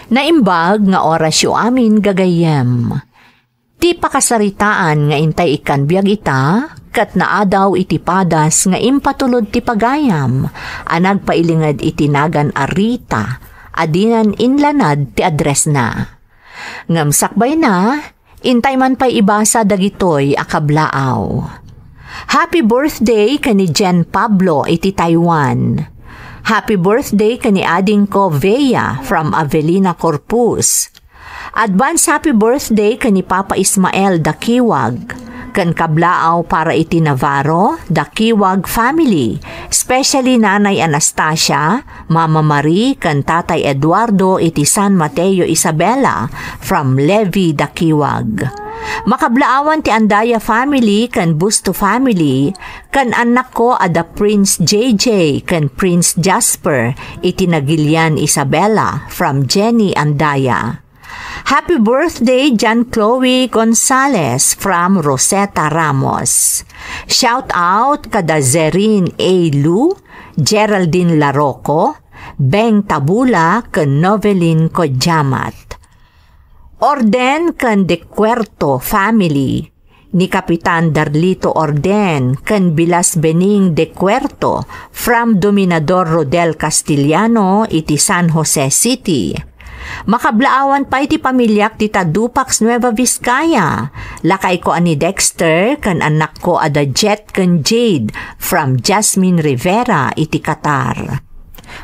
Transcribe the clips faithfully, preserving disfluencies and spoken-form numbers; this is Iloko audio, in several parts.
Naimbag nga orasyo amin, gagayyem. Ti pakasaritaan nga intay ikkan biag ita, ket naadaw iti padas nga impatulod ti pagayam a nagpailinged iti nagan a Rita, a dinan inlanad ti addressna. Ngem sakbayna, intay man pay ibasa dagitoy a kablaaw. Happy birthday ken ni Jen Pablo iti Taiwan. Happy birthday ken ni adingko Vea from Avelina Corpus. Advance happy birthday ken ni Papa Ismael Dakiwag, ken kablaaw para iti Navarro Dakiwag family, especially Nanay Anastasia, Mama Marie, ken Tatay Eduardo iti San Mateo Isabela from Levi Dakiwag. Makablaawan ti Andaya family ken Busto family, ken annakko a da Prince J J ken Prince Jasper iti Nagilian Isabela from Jenny Andaya. Happy birthday, John Chloe Gonzalez from Rosetta Ramos. Shout out kada Zerin A. Lu, Geraldine Larocco, Beng Tabula, ken Novelin Kodyamat. Orden ken De Cuerto family ni Kapitan Darlito Orden ken Bilas Bening De Cuerto from Dominador Rodel Castellano iti San Jose City. Makablaawan pay ti pamiliak dita Dupax, Nueva Vizcaya. Lakayko a ni Dexter ken annakko a da Jet ken Jade from Jasmine Rivera iti Qatar.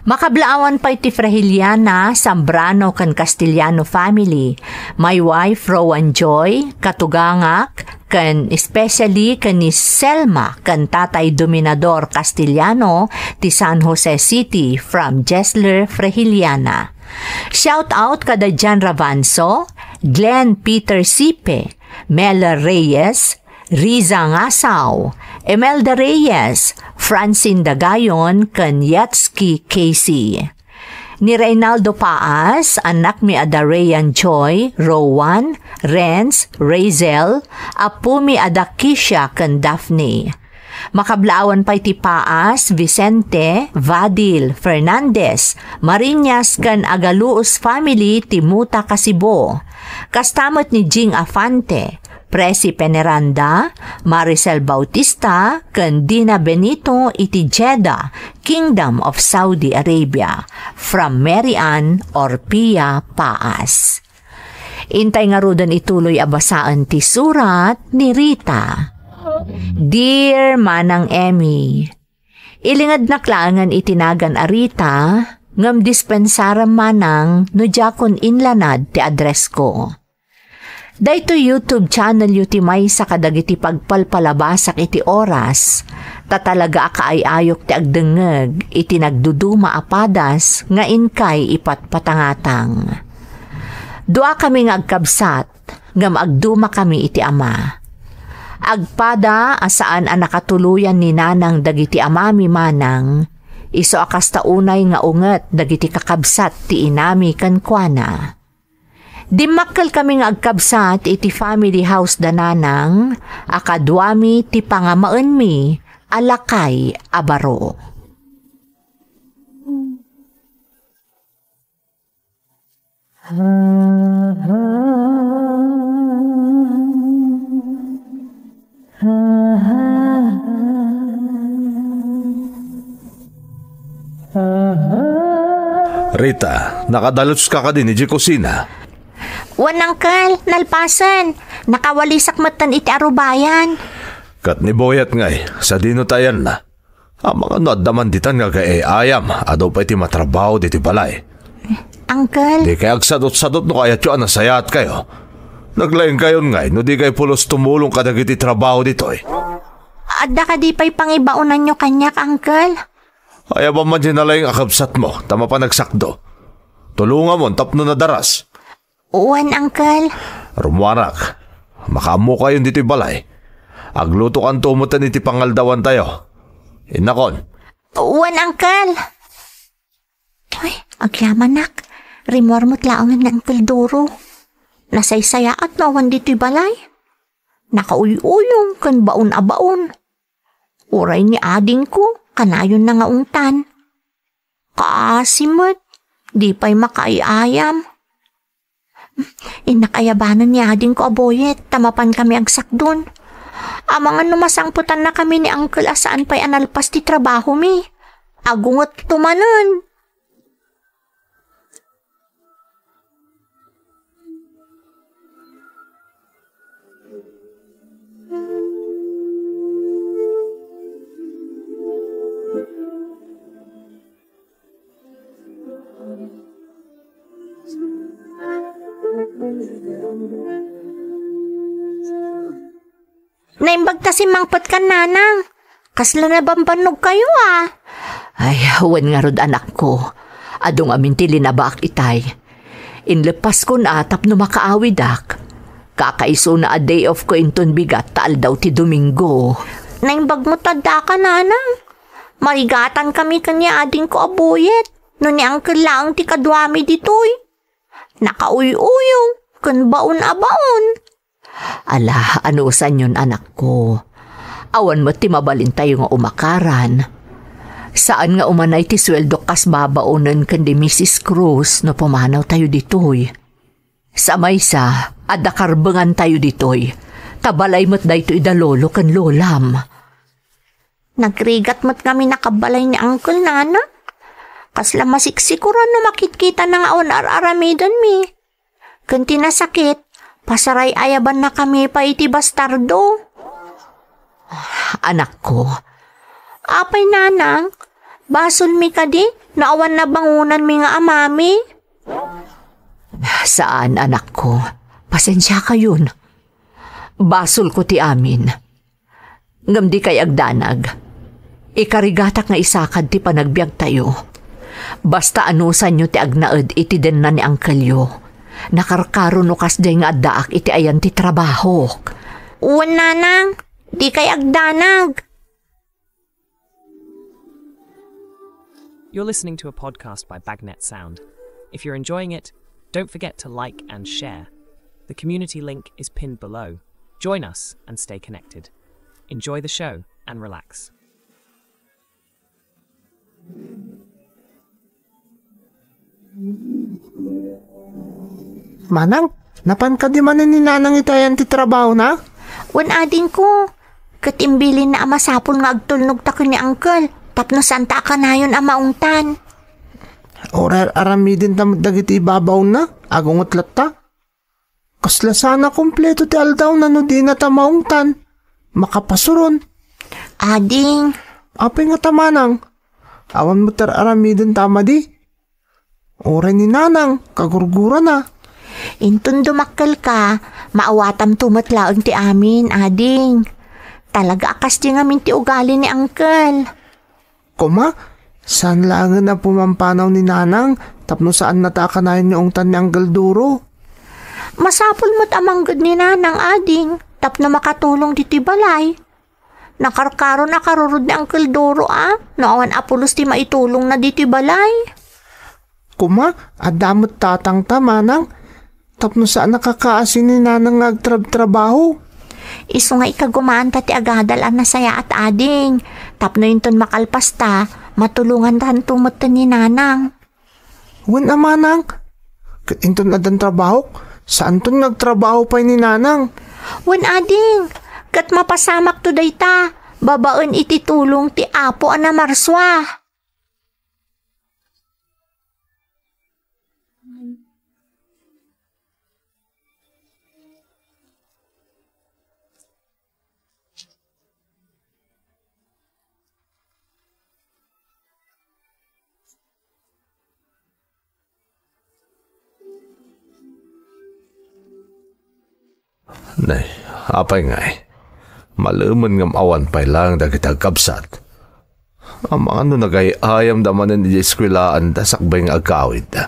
Makablaawan pay ti Frahiliana, Zambrano ken Castellano family, my wife Rowan Joy, katugangak, ken especially ken ni Selma ken Tatay Dominador Castellano ti San Jose City from Jesler Frahiliana. Shout out kada Jan Ravanso, Glenn Peter Sipe, Mela Reyes, Riza Ngasaw, Imelda Reyes, Francine Dagayon, ken Yatski Casey. Ni Reynaldo Paas, annakmi a da Rayan Joy, Rowan, Renz, Razel, apumi a da Kisha ken Daphne. Makablaawan pay ti Paas, Vicente, Vadil, Fernandez, Mariñas ken Agaluos family ti Muta, Kasibo. Kasta met ni Jing Afante, Presi Peneranda, Maricel Bautista, ken Dina Benito iti Jeddah, Kingdom of Saudi Arabia. From Mary Ann Orpia Paas. Intay ngaruden ituloy a basaen ti surat ni Rita. Dear Manang Emmy, ilingednak laengen iti nagan a Rita, ngem dispensarem manang no diakon inlanad ti address ko. Daytoy YouTube channel yo ti maysa kadagiti pagpalpalabasak iti oras, ta talaga a kaay-ayok ti agdengngeg iti nagduduma a padas nga inkay ipatpatangatang. Duakami nga agkabsat, ngem agdumakami iti ama. Agpada a saan a nakatuloyan ni nanang dagiti amami manang, isu a kasta unay nga unget dagiti kakabsat ti inami kenkuana. Dimmakkelkami nga agkabsat iti family house da nanang a kaduami ti pangamaenmi a lakay a baro. Rita, nakadaluska kadin idiay kusina? Wen, Uncle, nalpasen. Nakawalisak metten iti arubayan. Ket ni Boyet ngay, sadino ti ayanna? Amangan no adda man ditan nga agay-ayam, adu pay ti matrabaho ditoy balay. Uncle. Dikay agsadutsadut no kayatyo a nasayaatkayo. Naglaingkayon ngay no dikay pulos tumulong kadagiti trabaho ditoy. Adda kadi pay pangibaonanyo kaniak, Uncle? Ay, awan man diay nalaing a kabsatmo, ta mapan agsakdo. Tulongamon tapno nadaras. Wen, Uncle. Rummuarak, makaammokayon ditoy balay. Aglutokanto metten iti pangaldawantayo. Innakon. Wen, Uncle. Ay, agyamanak. Rimmuar met laengen ni Uncle Doro. Nasaysayaat no awan ditoy balay. Nakauyuyong ken baon a baon. Uray ni adingko, kanayonna nga ungtan. Kaasi met, di pay makaay-ayam. Innak ayabanen ni adingko a Boyet ta mapan kami agsakdon. Amangan no masangpetannakami ni Uncle a saan pay a nalpas ti trabahomi. Agungetto manen. Naimbag ta simmangpetkan, nanang. Kasla nabambannogkayo, a. Ay, wen ngarud, anakko. Adu ngamin ti linabaak itay. Inleppaskon a tapno makaawidak. Kakaisuna a day off ko inton bigat ta aldaw ti Domingo. Naimbag met ta addaka, nanang. Marigatankami ken ni adingko a Boyet. No ni Uncle laeng ti kaduami ditoy. Nakauy-uyo, ken baon a baon. Ala, anusanyon, anakko. Awan met ti mabalintayo nga umakaran. Saan nga umanay ti sueldok kas babaonen ken ni Misis Cruz no pumanawtayo ditoy. Sa maysa, adda karbengantayo ditoy. Ta balay met daytoy da lolo ken lolam. Nagrigat met ngamin a kabbalay ni Uncle, nanang. Kasla masiksikuran no makitkitana nga awan ar-aramidenmi. Ken ti nasakit, pasaray-ayabannakami pay iti bastardo. Anakko. Apay, nanang, basolmi kadi no awan nabangonanmi nga amami? Saan, anakko. Pasensiakayon. Basolko ti amin. Ngem dikay agdanag. Ikarigatak nga isakad ti panagbiagtayo. Basta anusanyo ti agnaed iti denna ni angkelyo. Nakarkaro no kasdiay nga addaak iti ayan ti trabahok. Wen, nanang, dikay agdanag. You're listening to a podcast by Bagnet Sound. If you're enjoying it, don't forget to like and share. The community link is pinned below. Join us and stay connected. Enjoy the show and relax. Manang, napan kadi manen ni Nanang iti ayan ti trabahona? Wen, adingko. Ket imbilinna a masapul nga agtulnogta ken ni Uncle tapno saanta a kanayon a maungtan. Uray ar-aramidenta met dagiti ibabaonna, agunget latta. Kasla saan a kompleto ti aldawna no dinata maungtan, makapasuron. Ading. Apay ngata, Manang? Awan met ar-aramidenta a madi? Uray ni Nanang, kagurgurana. Inton dumakkelka, maawatamto met laeng ti amin, ading. Talaga a kasdi ngamin ti ugali ni Uncle. Koma, saan laengen a pumampanaw ni Nanang tapno saannata a kanayon nga ungtan ni Uncle Duro? Masapul met a mangged ni Nanang, ading, tapno makatulong ditoy balay. Nakarkaron a karurod ni Uncle Duro a no awan a pulos ti maitulongna ditoy balay. Koma, adda met tatangta, Manang, tapno saan a kakaasi ni Nanang nga agtrabtrabaho. Isu nga ikagumaanta ti agadal a nasayaat, ading, tapno inton makalpasta, matulongantanto metten ni Nanang. Wen a, Manang, ket inton addan trabahok, saanton nga agtrabaho pay ni Nanang. Wen, ading, ket mapasamakto dayta babaen iti tulong ti Apo a namarsua. Nay, apay ngay? Malemen ngem awan pay laeng dagiti agkabsat. Amangan no nagay-ayamda manen iti eskuelaanda sakbay nga agkawidda.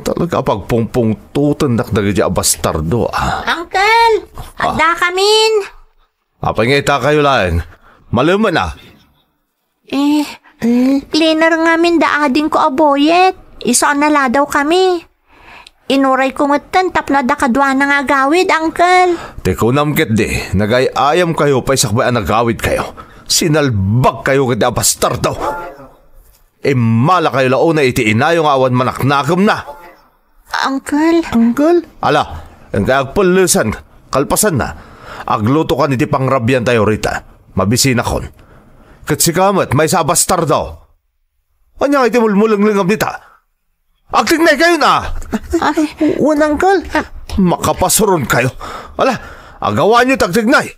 Talaga a pagpungpungtotennak dagiti a bastardo, a. Uncle! Ah. Addakamin! Apay nga itakayo laeng? Malemen a. Eh, cleaner ngamin da adingko a Boyet. Isu a naladawkami. Inurayko metten tapno adda kaduana nga agawid, Uncle. Ti kunam ketdi, nagay-ayamkayo pay sakbay a nagawidkayo. Sinalbagkayo ketdi a bastardo. Immalakayo la unay iti inayo nga awan manaknakemna. Uncle? Uncle? Ala, inkay agpellesan, kalpasanna, aglutokan iti pangrabiantayo rita. Mabisinakon. Ket sika met, maysa a bastardo. Ania nga iti mulmulenglengam dita? Agtignaykayon a! Ay. Wen, Uncle. Makapasuronkayo. Ala, agawaanyo ti agtignay.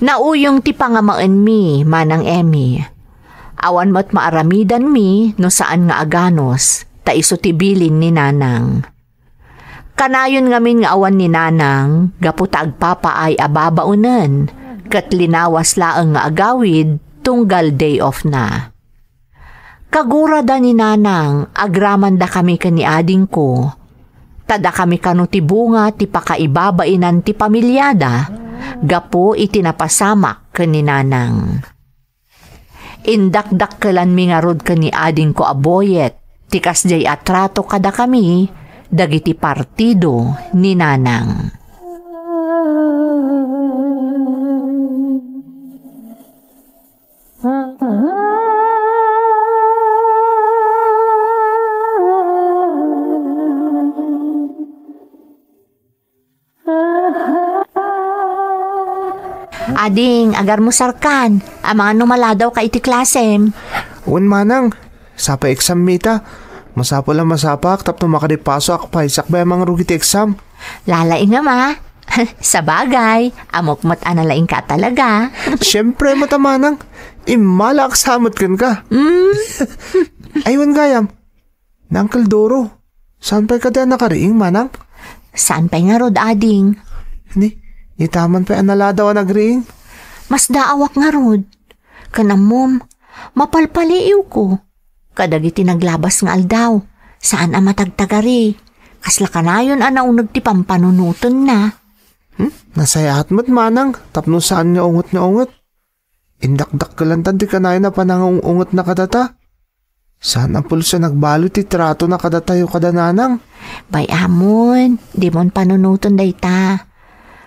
Nauyong ti pangamaenmi, Manang Emmy. Awan met maaramidanmi no saan nga aganus, ta isu ti bilin ni Nanang. Kanayon ngamin nga awan ni Nanang, gapu ta agpapaay a babaonen, ket linawas laeng nga agawid, tunggal day off na. Kagurada ni Nanang, agramandakami ken ni adingko. Ta dakami kano ti bunga ti pakaibabainan ti pamiliada gapu iti napasamak ken ni Nanang. Indakdakkelanmi ngarud ken ni adingko a Boyet ti kasdiay a trato kadakami dagiti partido ni Nanang. Ading, agarmusarkan. Amangan no maladawka iti klasem. Wen, Manang. Sapay exam-mi ita. Masapul a masapak tapno makadipasoak pay sakbay a mangrugi ti exam. Lalaingem a. Sabagay, ammok met a nalaingka talaga. Siempre met a, Manang. Immalaak sa met kenka. Mm. Ay, wen gayam. Ni Uncle Doro, saan pay kadi a nakariing, Manang? Saan pay ngarud, ading? Ni, ita man pay a naladaw a nagriing? Masdaawak ngarud. Ken ammom, mapalpaliiwko kadagiti naglabas nga aldaw, saan a matagtagari. Kasla kanayon a nauneg ti pampanunotenna. Hmm? Nasayaat met, Manang, tapno saan nga unget nga unget. Indakdakkelantan ti kanayon a panangung-ungetna kadata. Saan a pulso a nagbalut ti tratona kadatayo kada Nanang. Bay-amon, dimon panunoten dayta.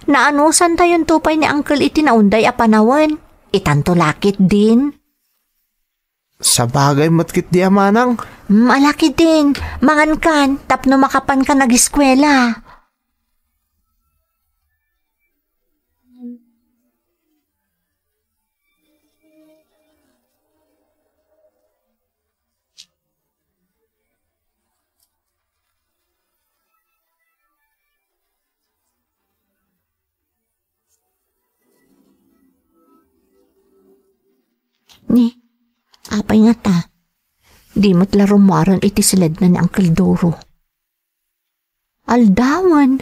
Naanusantayonto pay ni Uncle iti naunday a panawen. Itanto la ketdin. Sabagay met ketdi a, Manang. Mm, ala ketdin, mangankan tapno makapankan ageskuela. Ni, apay ngata? Di met la rummuaren iti siledna ni Uncle Doro. Aldawen.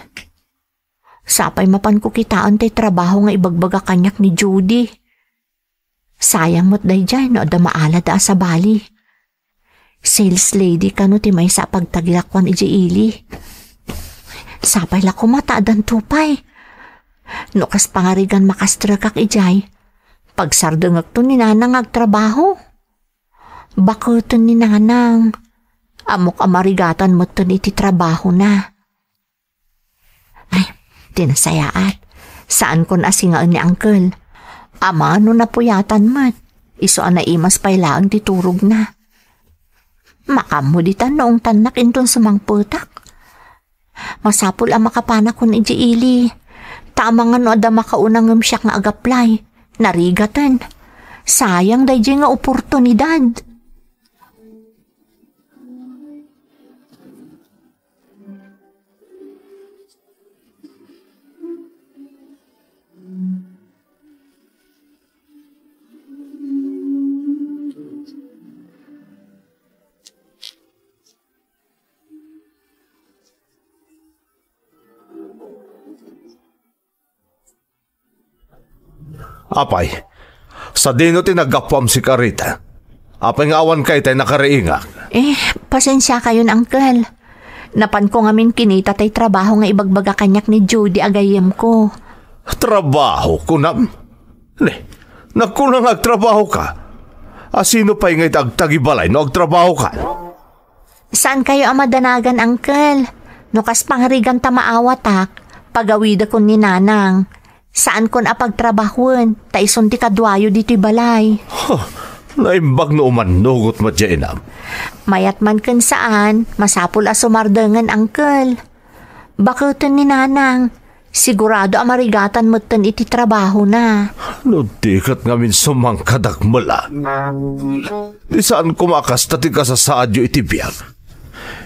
Sapay mapanko kitaen tay trabaho nga ibagbaga kaniak ni Judy. Sayang met daydiay no adda maalada a sabali. Sales lady kano ti maysa a pagtagilakuan idiay ili. Sapay la koma ta addanto pay. No kas pangarigan makastrekak idiay, pagsardengekto ni Nanang nga agtrabaho. Baketen ni Nanang. Ammok a marigatan metten iti trabahona. Ay, ti nasayaat. Saankon a singaen ni Uncle. Amangan no napuyatan met. Isu a naimas pay laeng ti turogna. Makaammo ditan no ungtannak inton sumangpetak. Masapul a makapanakon idiay ili. Ta amangan no adda makauna ngem siak nga agaplay. Narigaten. Sayang daydiay nga oportunidad. Apay, sadino ti naggapuam sika rita? Apay nga awan kay tay nakariingak? Eh, pasensiakayon, Uncle. Napanko ngamin kinita tay trabaho nga ibagbaga kaniak ni Judy a gayyemko. Trabaho, kunam? Ne, nagkuna nga agtrabaho ka. A, sino pay nga iti agtagibalay no agtrabaho ka? Saan kayo a madanagan, Uncle? No kas pangrigan ta maawatak, pagawidakon ni Nanang. Saankon a pagtrabahoen, ta isun ti kaduayo ditoy balay. Huh, naimbag no umannugot met diay inam. Mayat man ken saan, masapul a sumardengen, Uncle. Baketen ni Nanang, sigurado a marigatan metten iti trabahona. No di ket ngamin sumangkadak mela. Di saan koma a kasta ti kasasaadyo iti biag.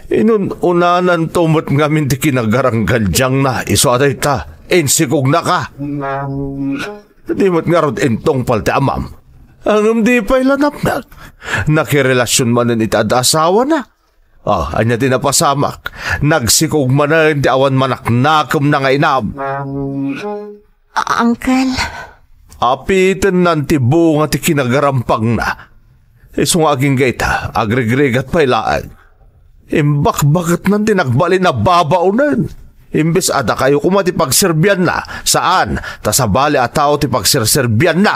Inun-unananto met ngamin ti kinagaranggaldiangna, isu a dayta, insikognaka. Di met ngarud intungpal ti amam. Ngem di pay la napnek. Nakirelasion manen iti adda asawana. Ah, ania ti napasamak? Nagsikog manen ti awan manaknakemna nga inam. A-, Uncle. Apitennan ti bunga ti kinagarampagna. Isu nga agingga ita, agrigrigat pay laeng. Imbakbaketnan ti nagbalin a babaonen. Imbes a dakayo koma ti pagserbianna, saan, ta sabali a tao ti pagserserbianna.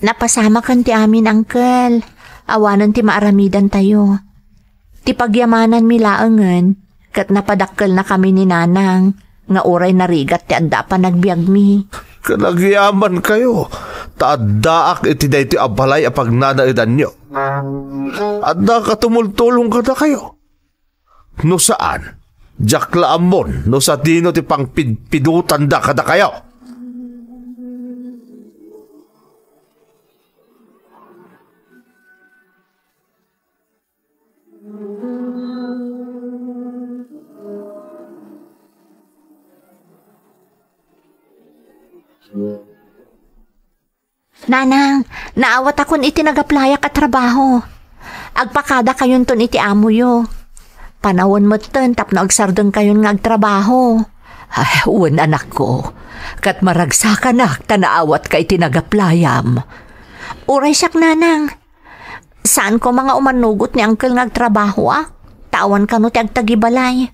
Napasamaken ti amin, Uncle. Awanen ti maaramidantayo. Ti pagyamananmi laengen, ket napadakkelnakami ni Nanang, nga uray narigat ti adda a panagbiagmi. Ket agyamankayo, ta addaak iti daytoy a balay a pagnanaedanyo. Adda a tumultulong kadakayo. No saan, diak la ammon no sadino ti pangpidpidutanda kadakayo. Nanang, naawatakon iti nagaplayak a trabaho. Agpakadakayonton iti amoyo. Panawen metten tapno agsardengkayon nga agtrabaho. Ay, wen, anakko. Ket maragsakanak ta naawatka iti nagaplayam. Uray siak, Nanang. Saan koma nga umannugot ni Uncle nga agtrabaho, a? Ta awan kano ti agtagibalay.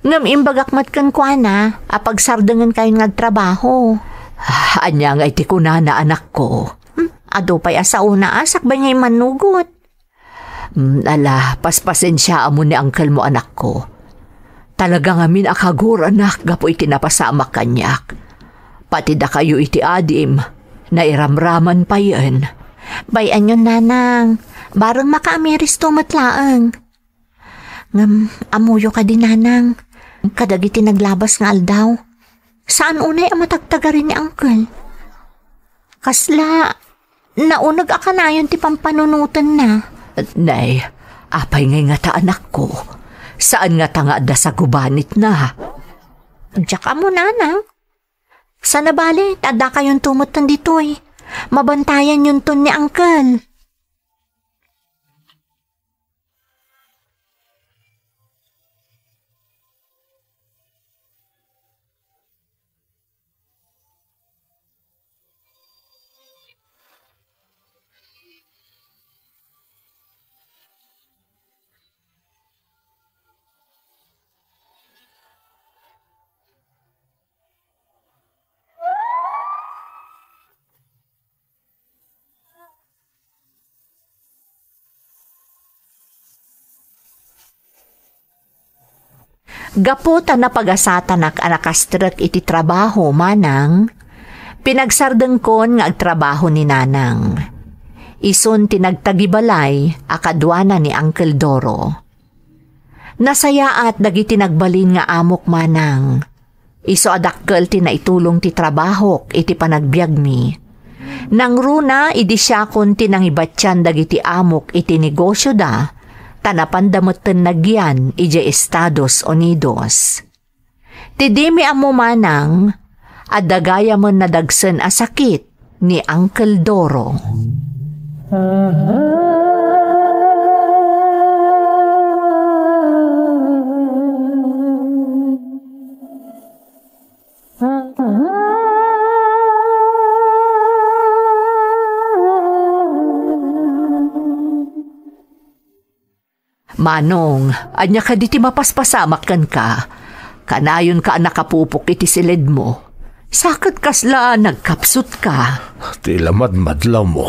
Ngem imbagak met kenkuana a pagsarengenkayon nga agtrabaho. Ah, ania ngay ti kunana, anakko? Hmm, adu pay a saona a sakbay nga immannugot. Hmm, ala, paspasensiaamon ni uncle mo, anakko. Talaga ngamin a kaguranak gapu iti napasamak kaniak. Pati dakayo iti adim, nairamraman payen. Bay-anyon, nanang. Bareng makaamiristo met laeng. Ngem, ammoyo kadi, nanang, kadagiti naglabas nga aldaw? Saan unay a matagtagari ni uncle? Kasla, nauneg a kanayon ti pampanunotenna. Nay, apay ngay ngata, anakko? Saan ngata nga adda sagubanitna? Diak ammo, nanang. Sana bale, ta addakayonto metten ditoy. Mabantayanyonton ni uncle. Gapu ta napagasatanak a nakastrek iti trabaho, manang, pinagsardengkon nga agtrabaho ni nanang. Isun ti nagtagibalay a kaduana ni Uncle Doro. Nasayaat dagiti nagbalin nga amok, manang. Isu a dakkel ti naitulong ti trabahok iti panagbiagmi. Nangruna idi siakon ti nangibatian dagiti amok iti negosioda, ta napanda metten nagyan idiay Estados Unidos. Ti dimi ammo, manang, adda gayamen nadagsen a sakit ni Uncle Doro. Manong, ania kadi ti mapaspasamak kenka? Kanayonka a nakapupok iti siledmo. Sa ket kasla nagkapsutka. Ti lamadmadlawmo.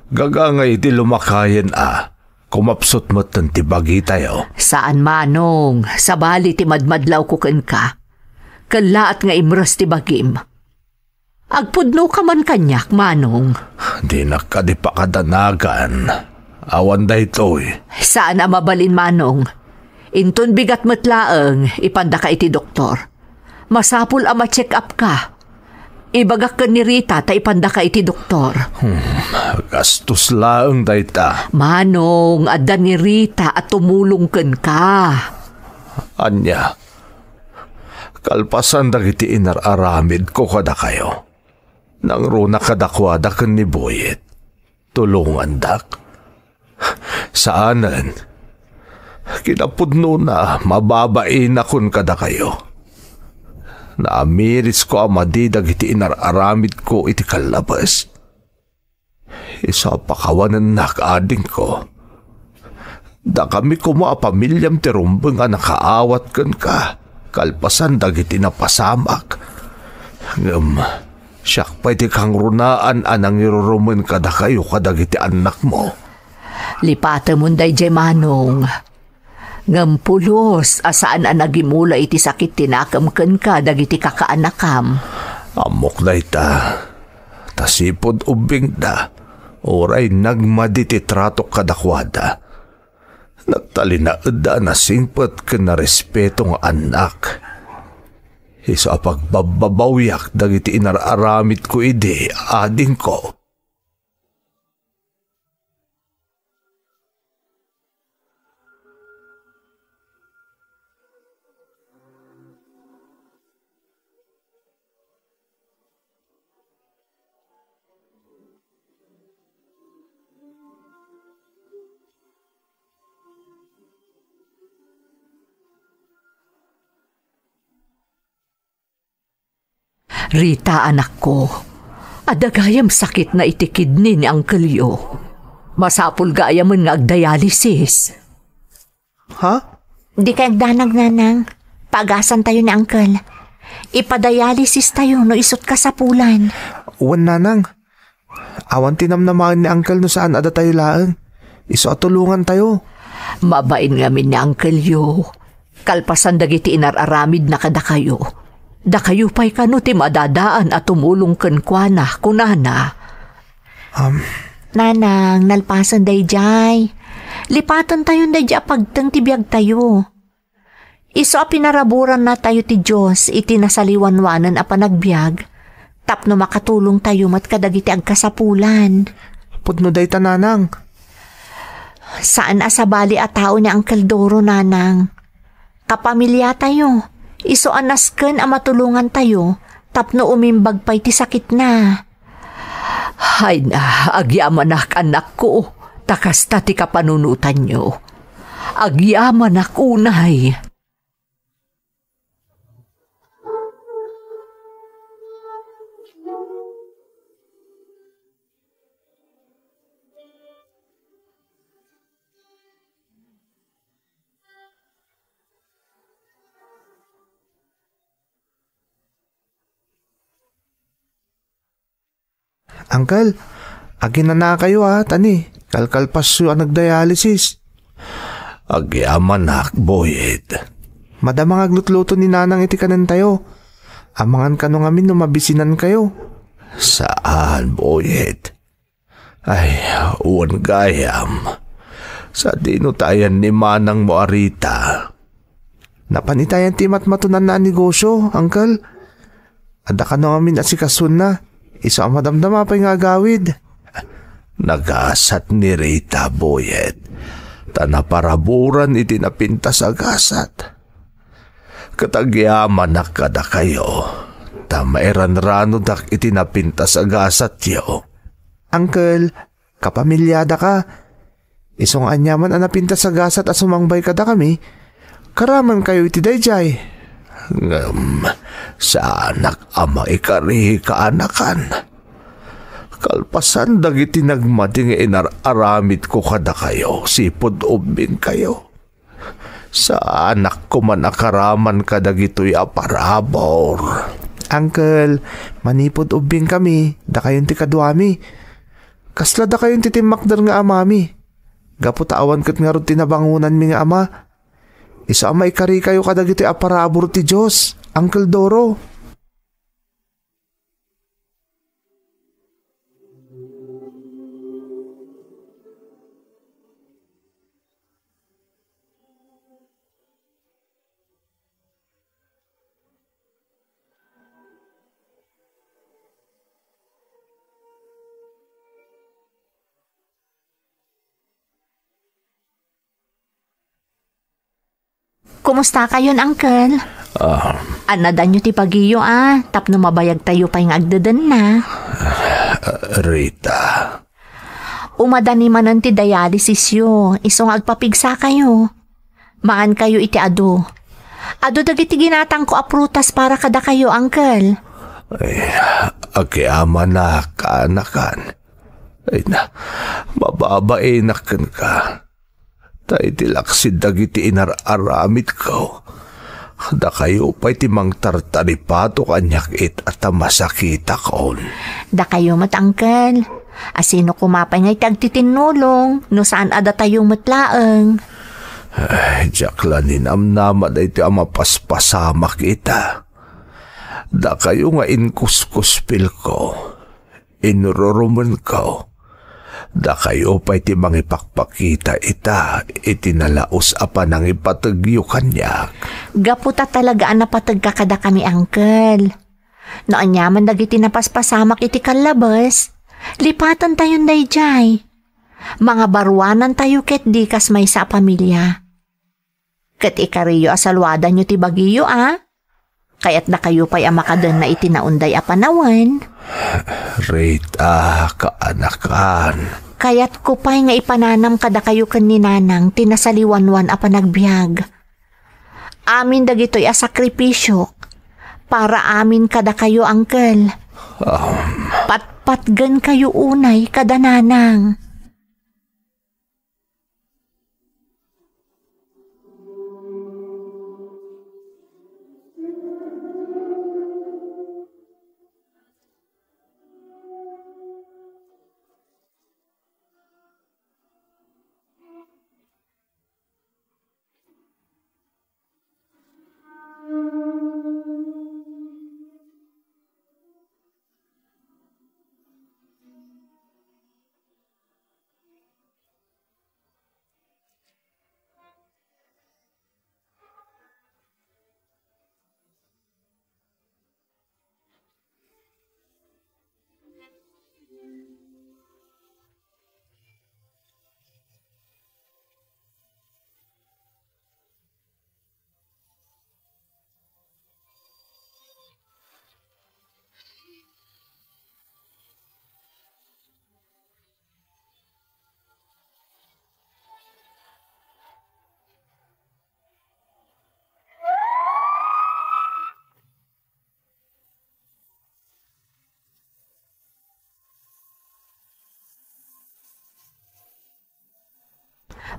Gagangay iti lumakayen a kumapsut metten ti bagitayo. Saan, Manong. Sabali ti madmadlawko kenka. Kellaat nga imres ti bagim. Agpudnoka man kaniak, Manong. Dinak kadi pakadanagan. Awan daytoy. Saan a mabalin, Manong. Inton bigat met laeng, ipandaka iti doktor. Masapul a ma-check up ka. Ibagak ken ni Rita ta ipandaka iti doktor. Hmm, gastos laeng dayta. Manong, adda ni Rita a tumulong kenka. Ania? Kalpasan dagiti inar-aramidko kadakayo, nangruna kadakuada ken ni Boyet. Tulongandak? Saanen. Kinapudnona, mababainakon kadakayo. Naamirisko a madi dagiti inar-aramidko iti kallabes. Isu a pakawanennak, adingko. Dakami koma a pamiliam ti rumbeng a nakaawat kenka, kalpasan dagiti napasamak. Ngem siak pay ti kangrunaan a nangirurumen kadakayo kadagiti annakmo. Lipatemon daydiay, Manong. Ngem pulos a saan a nagimula iti sakit ti nakem kenka dagiti kakaanakam. Ammok dayta. Ta sipud ubbingda, uray nagmadi ti tratok kadakuada, nagtalinaedda a nasingpet ken narespeto nga annak. Isu a pagbabbabawiak dagiti inar-aramidko idi, adingko. Rita, anakko, adda gayam sakitna iti kidney ni angkelyo. Masapul gayamen nga agdialysis. Ha? Dikay agdanag, Nanang. Paagasantayo ni Angkel. Ipadialysis tayo no isut' kasapulan. Wen, Nanang. Awan ti namnamaen ni Angkel no saan a datayo laeng. Isu a tulongantayo. Mabain ngamin ni Angkelyo. Kalpasan dagiti inar-aramidna kadakayo, dakayo pay kano ti madadaan a tumulong kenkuana, kunana. Um. Nanang, nalpasen daydiay. Lipatentayon daydiay a pagteng ti biagtayo. Isu a pinaraburannatayo ti Dios iti nasaliwanwanen a panagbiag, tapno makatulongtayo met kadagiti agkasapulan. Pudno dayta, Nanang. Saan a sabali a tao ni Uncle Doro, Nanang. Kapamiliatayo, isu a nasken a matulongantayo tapno umimbag pay ti sakitna. Hayna, agyamanak, annakko, ta kasta ti kapanunotanyo. Agyamanak unay. Uncle, aginanakayo a, tani, kalkalpasyo a nagdialysis. Agyamanak, Boyet. Madama nga aglutluto ni Nanang iti kanentayo. Amangan kano ngamin no mabisinankayo. Saan, Boyet. Ay, wen gayam. Sadino ti ayan ni manangmo a Rita? Napan itayan ti matmatonanna a negosyo, Uncle. Adda kano ngamin asikasona. Isu a madamdama pay nga agawid. Nagasat ni Rita, Boyet, ta naparaburan iti napintas a gasat. Ket agyamanak kadakayo, ta mairanranodak iti napintas a gasatyo. Uncle, kapamiliada ka. Isu nga aniaman a napintas a gasat a sumangbay kadakami, karamankayo iti daydiay. Ngem saanak a maikari kaanakan. Kalpasan dagiti nagmadi nga inar-aramidko kadakayo, sipud ubbingkayo. Saanak koman a karaman kadagitoy a parabur. Uncle, manipud ubbingkami, dakayon ti kaduami. Kasla dakayon ti timmakder nga amami. Gapu ta awan ket ngarud ti nabangonanmi nga ama. Isu a maikarikayo kadagitoy a parabur ti Dios, Uncle Doro. Kumustakayon, Uncle? Ah. Annadanyo ti bagiyo, a, tapno mabayagtayo pay nga agdedenna. Ah, Rita. Umadani manen ti dialysisyo, isu nga agpapigsakayo. Maankayo iti adu. Adu dagiti ginatangko a prutas para kadakayo, Uncle. Ay, agyamanak, kaanakan. Ay na, mababainak kenka. Ta iti laksid dagiti inar-aramidko, dakayo pay ti mangtartaripato kaniak ita ta masakitakon. Dakayo met, Uncle. A sino koma pay nga iti agtitinnulong no saan a datayo met laeng? Ay, diak la ninamnama daytoy a mapaspasamak ita. Dakayo nga inkuskuspilko, inururumenko, dakayo pay ti mangipakpakita ita iti nalaus a panangipategyo kaniak. Gapu ta talaga a napategka kadakami, Uncle. No aniaman dagiti napaspasamak iti kallabes, lipatentayon daydiay. Mangabaruanantayo ketdi kas maysa a pamilia. Ket ikariyo a saluadanyo ti bagiyo, a? Kayatdakayo pay a makadenna iti naunday a panawen. Rita, kaanakan. Kayatko pay nga ipananam kadakayo ken ni Nanang ti nasaliwanwan a panagbiag. Amin dagitoy a sakripisiok para amin kadakayo, Uncle. Um. Patpatgenkayo unay kada Nanang.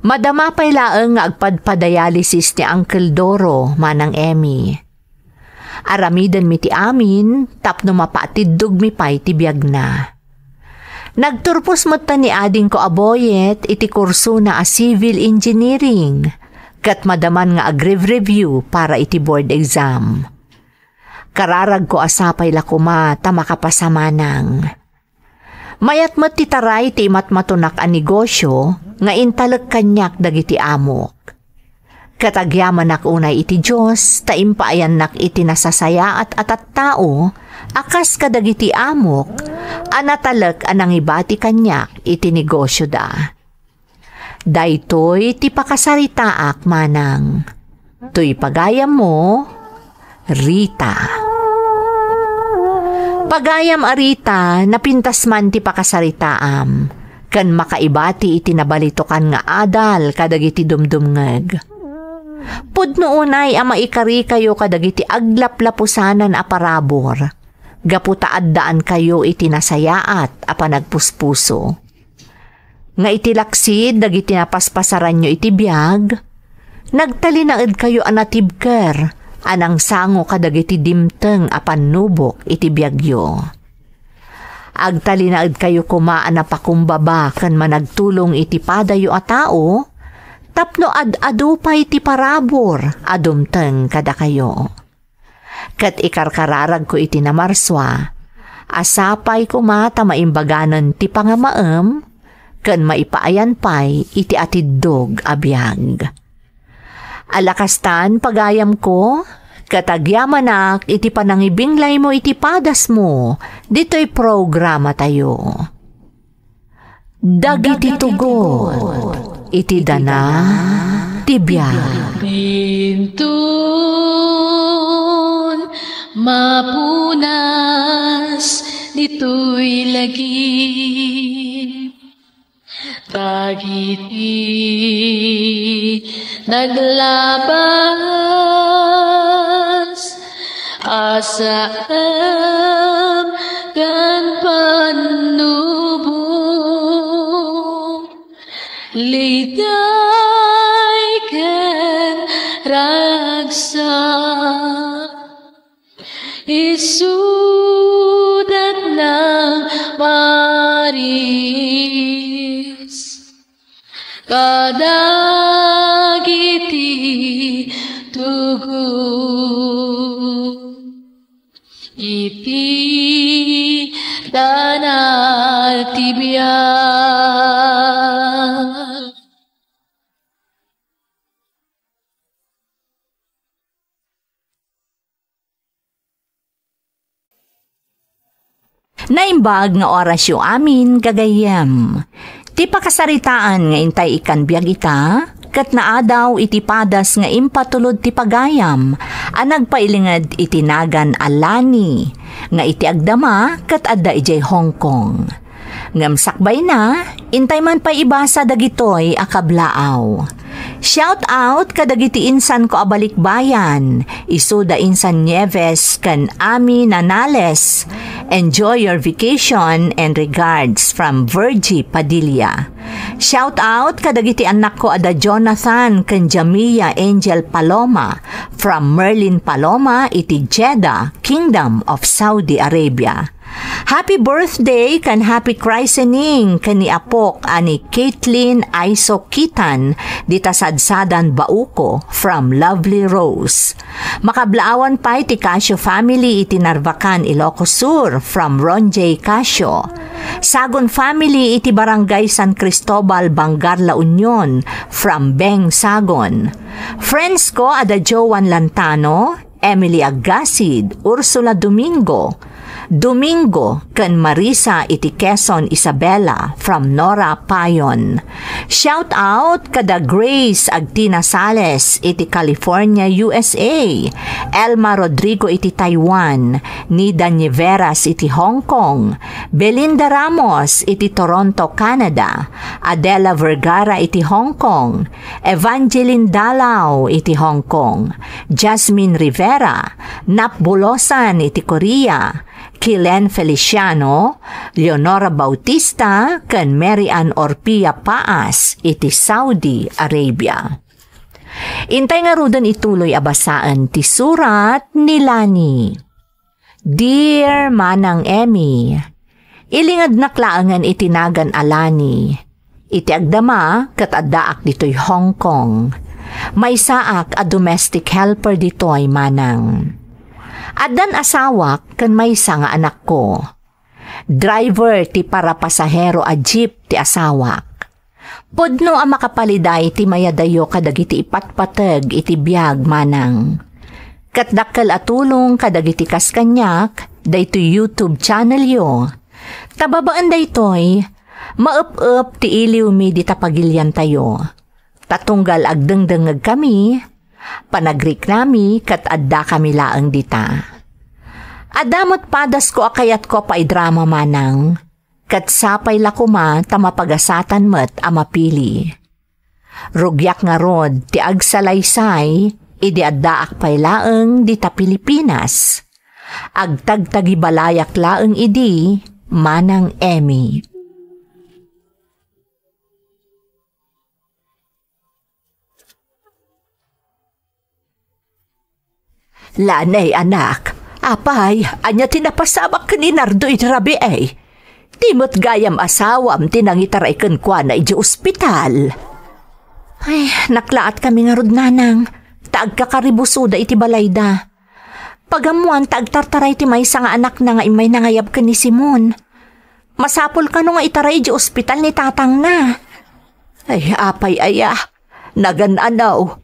Madama pay laeng nga agpadpadialysis ni Uncle Doro, Manang Emmy. Aramidenmi ti amin tapno mapaatiddogmi pay ti biagna. Nagturpos metten ni adingko a Boyet iti kursona a civil engineering, ket madaman nga agrev-review para iti board exam. Kararagko a sapay la koma ta makapasa, Manang. Mayat met ti taray ti imatmatonak a negosio nga intalek kaniak dagiti amok. Ket agyamanak unay iti Dios ta impaayannak iti nasasayaat a tattao a kas kadagiti amok a natalek a nangibati kaniak iti negosioda. Daytoy ti pakasaritaak, Manang. Toy pagayammo, Rita. Pagayam a Rita, napintas man ti pakasaritaam, ken makaibati iti nabalitokan nga adal kadagiti dumdumngeg. Pudno unay a maikarikayo kadagiti aglaplapusanan a parabur. gapu ta addaankayo iti nasayaat a panagpuspuso. Nga iti laksid dagiti napaspasaranyo iti biag, nagtalinaedkayo a natibker a nangsango kadagiti dimteng a pannubok iti biagyo. Agtalinaedkayo koma a napakumbaba ken managtulong iti padayo a tao tapno ad-adu pay ti parabur a dumteng kadakayo. Ket ikarkararagko iti namarsua a sapay koma ta maimbaganen ti pangamaem ken maipaayan pay iti atiddog a biag. Ala kastan, pagayamko, ket agyamanak iti panangibinglaymo iti padasmo ditoy programatayo. Dagiti tugot iti dana ti biag. Bintun mapunas ditoy lagip. Dagiti naglabas, asaem ken pannubok, liday ken ragsak. Isudat nang maris kadagiti tugot iti dana ti biag. Naimbag nga orasyo amin, gagayyem. Ti pakasaritaan nga intay ikkan biag ita, ket naadaw iti padas nga impatulod ti pagayam a nagpailinged iti nagan a Lani, nga iti agdama ket adda idiay Hong Kong. Ngem sakbayna, intay man pay ibasa dagitoy a kablaaw. Shout out kadagiti insanko a balikbayan, isuda insan Nieves ken Ami Nanales. Enjoy your vacation and regards from Virgie Padilla. Shout out kadagiti annakko a da Jonathan ken Jamia Angel Paloma from Merlin Paloma iti Jeddah, Kingdom of Saudi Arabia. Happy birthday ken happy christening ken ni apok a ni Caitlin Aiso Kitan dita sadsadan Bauco from Lovely Rose. Makablaawan pay ti Casio family iti Narvacan, Ilocos Sur from Ron J Casio. Sagon family iti Barangay San Cristobal, Bangar, La Union from Beng Sagon. Friends ko a da Joan Lantano, Emily Aggasid, Ursula Domingo, Domingo ken Marisa iti Quezon, Isabela from Nora Payon. Shout out kada Grace Agtina Sales iti California, U S A, Elma Rodrigo iti Taiwan, Nida Niveras iti Hong Kong, Belinda Ramos iti Toronto, Canada, Adela Vergara iti Hong Kong, Evangeline Dalao iti Hong Kong, Jasmine Rivera, Nap Bulosan iti Korea, Kilen Feliciano, Leonora Bautista, ken Mary Ann Orpia Paas iti Saudi Arabia. Intay ngaruden ituloy a basaen ti surat ni Lani. Dear Manang Emmy, ilingednak laengen iti nagan a Lani. Iti agdama, ket addaak ditoy Hong Kong. Maysaak a domestic helper ditoy, Manang. Addan asawak ken maysa nga anakko. Driver ti parapasahero a jeep ti asawak. Pudno a makapaliday ti mayadayo kadagiti ipatpateg iti biag, Manang. Ket dakkel a tulong kadagiti kas kaniak daytoy YouTube channelyo. Ta babaen daytoy, maep-ep ti iliwmi dita pagiliantayo. Ta tunggal agdengdengngegkami, panagriknami ket addakami laeng dita. Adda met padasko a kayatko a paidrama, Manang, ket sapay la koma ta mapagasatan met a mapili. Rugiak ngarud ti agsalaysay idi addaak pay laeng dita Pilipinas. Agtagtagibalayak laeng idi, Manang Emmy. Lanay, anak, apay, ania ti napasamak ken ni Nardo iti rabii? Ti met gayam asawam ti nangitaray kenkuana idiay ospital. Ay, naklaatkami ngarud, nanang, ta agkakaribusoda iti balayda. Pagammoan ta agtartaray ti maysa nga anakna nga immay nangayab ken ni Simon. Masapul kano nga itaray idiay ospital ni tatangna. Ay, apay aya, nagan-anaw.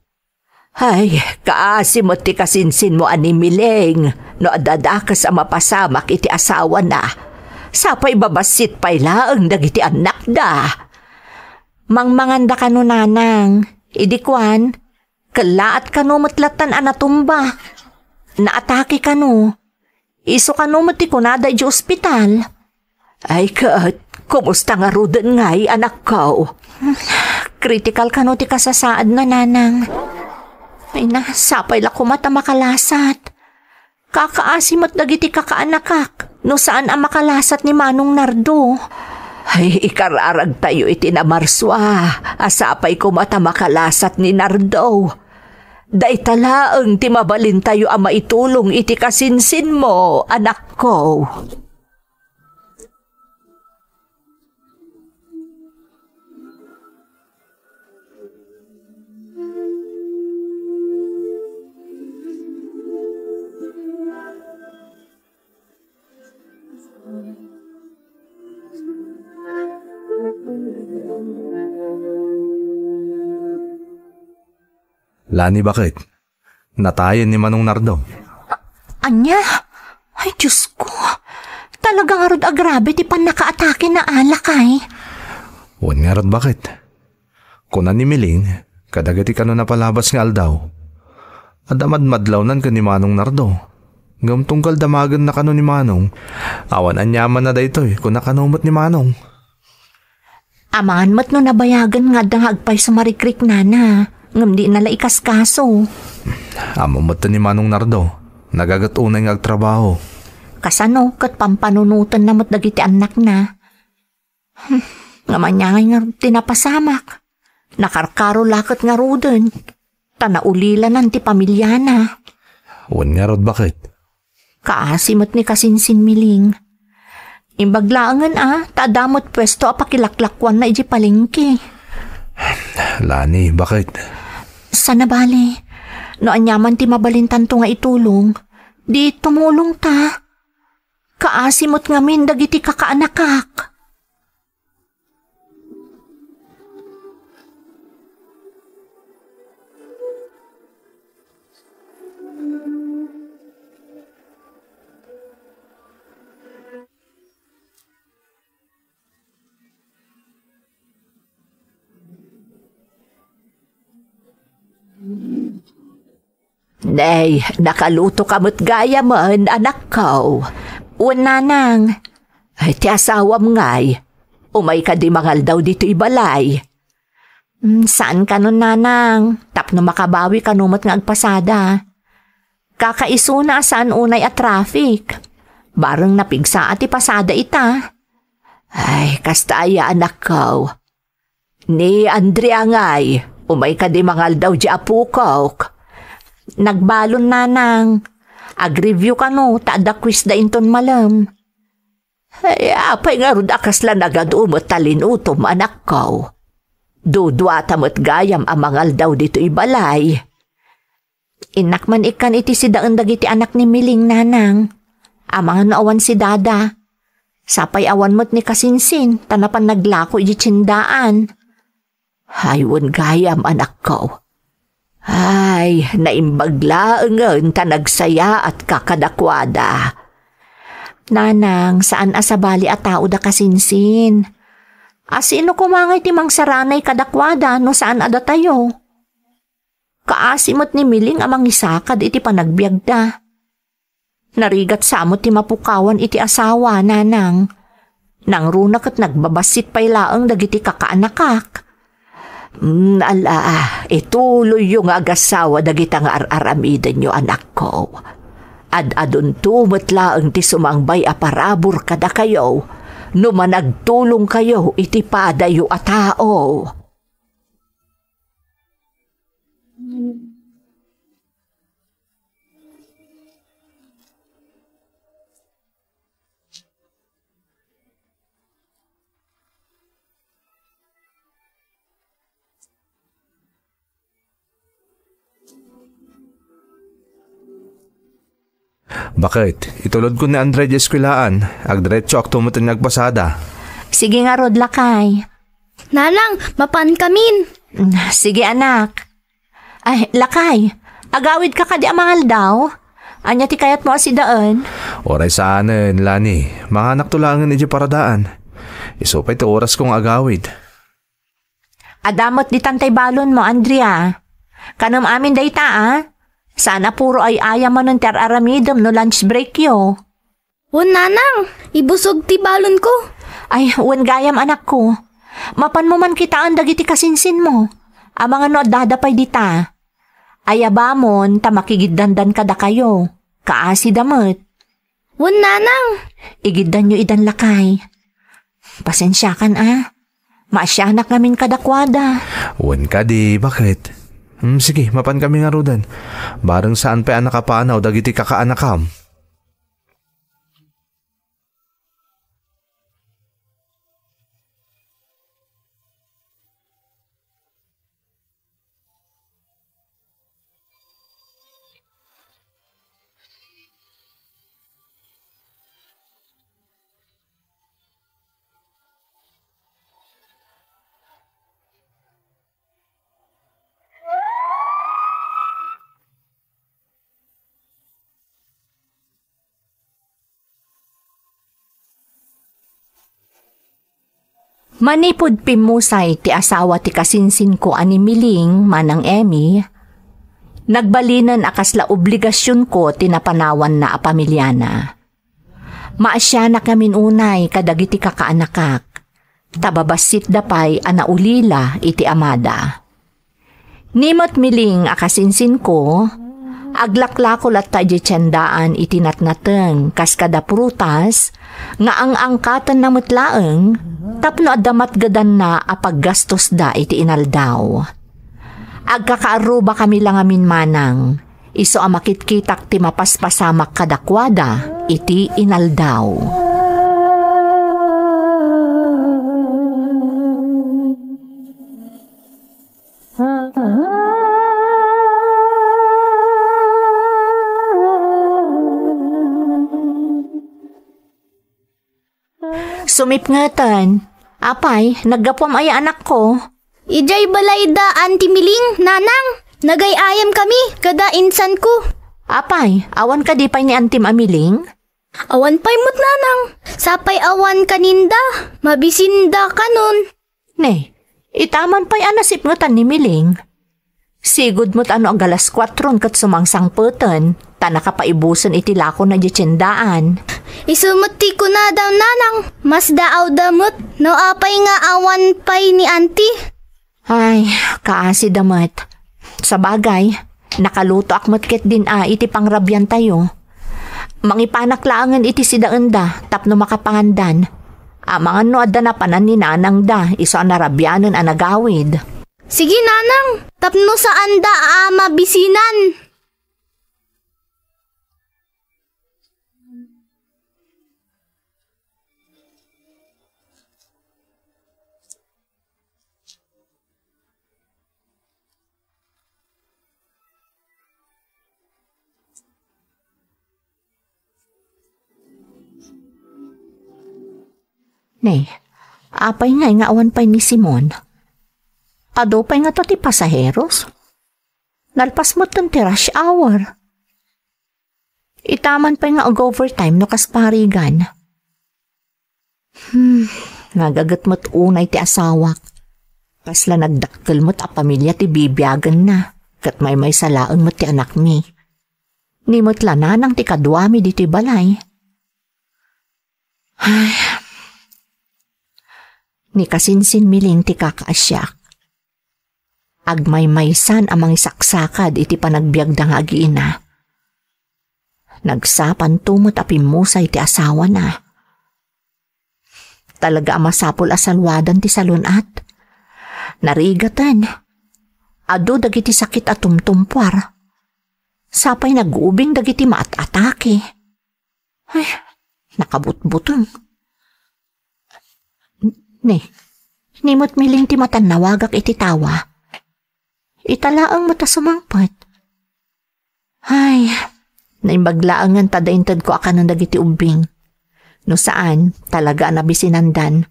Ay, kaasi met ti kasinsinmo a ni Miling no adda dakes a mapasamak iti asawana. Sa pay babassit pay laeng dagiti annakda. Mangmanganda kano, nanang. Idi kuan, kellaat kano met lattan a natumba. Naatake kano. Isu kano met ti kunada idiay ospital. Ay ket, kumusta ngaruden ngay, anakko? Critical kano ti kasasaadna, nanang. Ay na, sapay la koma ta makalasat. Kakaasi met dagiti kakaanakak no saan a makalasat ni Manong Nardo. Ay, ikararagtayo iti namarsua a sapay koma ta makalasat ni Nardo. Dayta laeng ti mabalintayo a maitulong iti kasinsinmo, anakko. Lani, baket, natayen ni Manong Nardo. Ania? Ay, Diyos ko. Talaga ngarud a grabe ti pannakaatake na alakay. Wen ngarud, baket. Kuna ni Miling, kadagiti kano napalabas nga aldaw, adda madmadlawnan ken ni Manong Nardo. Ngem tunggal damagenna kano ni Manong, awan aniamanna daytoy, kuna kano met ni Manong. Amangan met no nabayagen nga adda nga agpayso marikriknana, ngem dina la ikaskaso. Ammo met ni Manong Nardo, nagaget unay nga agtrabaho. Kasano ket pampanunotenna met dagiti annakna? Hmm, ngem ania ngay ngarud ti napasamak? Nakarkaro la ket ngaruden, ta naulilanan ti pamiliana. Wen ngarud, baket. Kaasi met ni kasinsin Miling. Imbag laengen a, ta adda met puesto a pakilaklakuanna idiay palengke. Lani, baket? Sana bale, no aniaman ti mabalintanto nga itulong, di tumulongta. Kaasi met ngamin dagiti kakaanakak. Nay, nakaluto ka met gayamen, anakko. Wen, nanang. Ay, ti asawam ngay, umay kadi mangaldaw ditoy balay? Mm, saan kanon, nanang, tapno makabawi kano met nga agpasada. Kakaisuna a saan unay a traffic. Bareng napigsa a ti pasada ita. Ay, kasta aya, anakko. Ni Andrea ngay, umay kadi mangaldaw di apokok. Nagbalon, nanang. Ag-review kano, ta adda quiz da inton malem. Ay, apay ngarud a kasla nagadu met ta linutom, anakko? Duduata met gayam a mangaldaw ditoy balay. Innak man ikkan iti sidaen dagiti anak ni Miling, nanang. Amangan no awan si Dada. Sapay awan met ni kasinsin, ta napan naglako iti tiendaan. Ay, wen gayam, anakko. Ay, naimbag laengen ta nagsayaatka kadakuada. Nanang, saan a sabali a tao da kasinsin. A sino koma ngay ti mangsaranay kadakuada no saan a datayo? Kaasi met ni Miling a mangisakad iti panagbiagda. Narigat sa met ti mapukawan iti asawa, nanang. Nangruna ket nagbabassit pay laeng dagiti kakaanakak. Mm, ala, ituloyyo nga agasawa dagita nga ar-aramidenyo, anakko. Ad-adunto met laeng ti sumangbay a parabur kadakayo no managtulongkayo iti padayo a tao. Baket, itulodko ni Andre iti eskuelaan, agdiretsoak tumeten nga agpasada. Sige ngarud, lakay. Nanang, mapankamin. Mm, sige, anak. Ay, lakay, agawidka kadi a mangaldaw? Ania ti kayatmo a sidaen? Uray saanen, Lani. Manganakto laengen idiay paradaan. Isu pay ti orasko nga agawid. Adda met ditan tay balonmo, Andrea. Kanem amin dayta, a? Saan a puro ay-ayam manen ti ar-aramidem no lunch breakyo. Wen, nanang, ibusog ti balonko. Ay, wen gayam, anakko. Mapanmo man kitaen dagiti kasinsinmo. Amangan no addada pay dita. Ayabamon ta makigiddandan kadakayo. Kaasida met. Wen, nanang. Igiddanyo idan, lakay. Pasensiakan, a. Maasianak ngamin kadakuada. Wen kadi, baket? Hmm, sige, mapankami ngaruden. Bareng saan pay a nakapanaw dagiti kakaanakam. Manipud pimmusay ti asawa ti kasinsinko a ni Miling, Manang Emmy, nagbalinen a kasla obligasionko ti napanawanna a pamiliana. Maasianak ngamin unay kadagiti kakaanakak, ta babassitda pay a naulila iti amada. Ni met Miling a kasinsinko, aglaklako latta idiay tiendaan iti natnateng kas kada prutas nga ang-angkatenna met laeng tapno adda matgedanna a paggastosda iti inaldaw. Agkakaarrubakami la ngamin manang, isu a makitkitak ti mapaspasamak kadakuada iti inaldaw. Sumipngeten. Apay, naggapuam aya, anakko? Idiay balayda, Auntie Miling, Nanang. Nagay-ayam kami kada insanko. Apay, awan kadi pay ni Antim a Miling? Awan pay met, Nanang. Sapay awan kaninda, mabisinda kanon. Ne, itaman pay a nasipngetan ni Miling. Sigud met a no agalas kuatron ket sumangsangpeten, ta nakapaibusen iti lakona idiay tiendaan. Isu met ti kunada, Nanang, masdaawda met no apay nga awan pay ni Auntie. Ay, kaasida met. Sabagay, nakalutoak met ketdin a iti pangrabiantayo. Mangipanak laengen iti sidaenda tapno makapangandan. Amangan no adda napanan ni nanangda isu a narabianen a nagawid. Sige, Nanang, tapno saanda a mabisinan. Ne, apay ngay nga awan pay ni Simon? Adu pay ngata ti pasaheros? Nalpas metten ti rush hour. Itaman pay nga ag-overtime no kas parigan. Hmm, nagaget met unay ti asawak. Kasla nagdakkel met a pamilia ti bibiagenna, ket maymaysa laeng met ti anakmi. Ni met la nanang ti kaduami ditoy balay. Ay, ni kasinsin Miling ti kakaasiak. Agmaymaysan a mangisaksakad iti panagbiagda nga agi-ina. Nagsapanto met a pimmusay ti asawana. Talaga a masapul a saluadan ti salun-at. Narigaten. Adu dagiti sakit a tumtumpuar. Sapay nagubing dagiti maat-atake. Ay, nakabutbuteng. Ni, ni met Miling ti matannawagak iti tawa. Ita laeng met a sumangpet. Ay, naimbag laengen ta adda intedko a kanen dagiti ubbing. No saan, talaga a nabisinandan.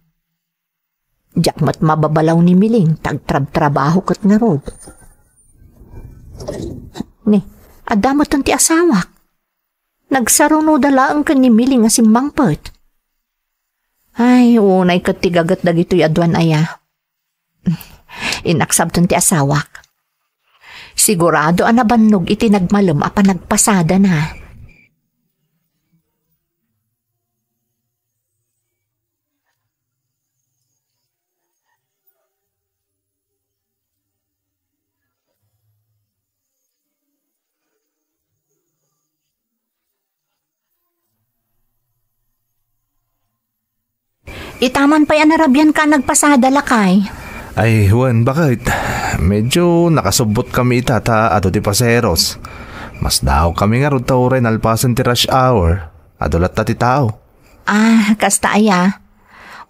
Diak met mababalaw ni Miling ta agtrabtrabaho ket ngarud. Ni, adda metten ti asawak. Nagsarunoda laeng ken ni Miling a simmangpet. Ay, unay ket ti gaget dagitoy a duan aya. Inaksabton ti asawak. Sigurado a nabannog iti nagmalem a panagpasadana. Ita man pay a narabianka a nagpasada, lakay. Ay, wen, baket. Medyo nakasubbot kami ita ta adu ti pasaheros. Masdaawkami ngarud ta uray nalpasen ti rush hour, adu latta ti tao. Ah, kasta aya.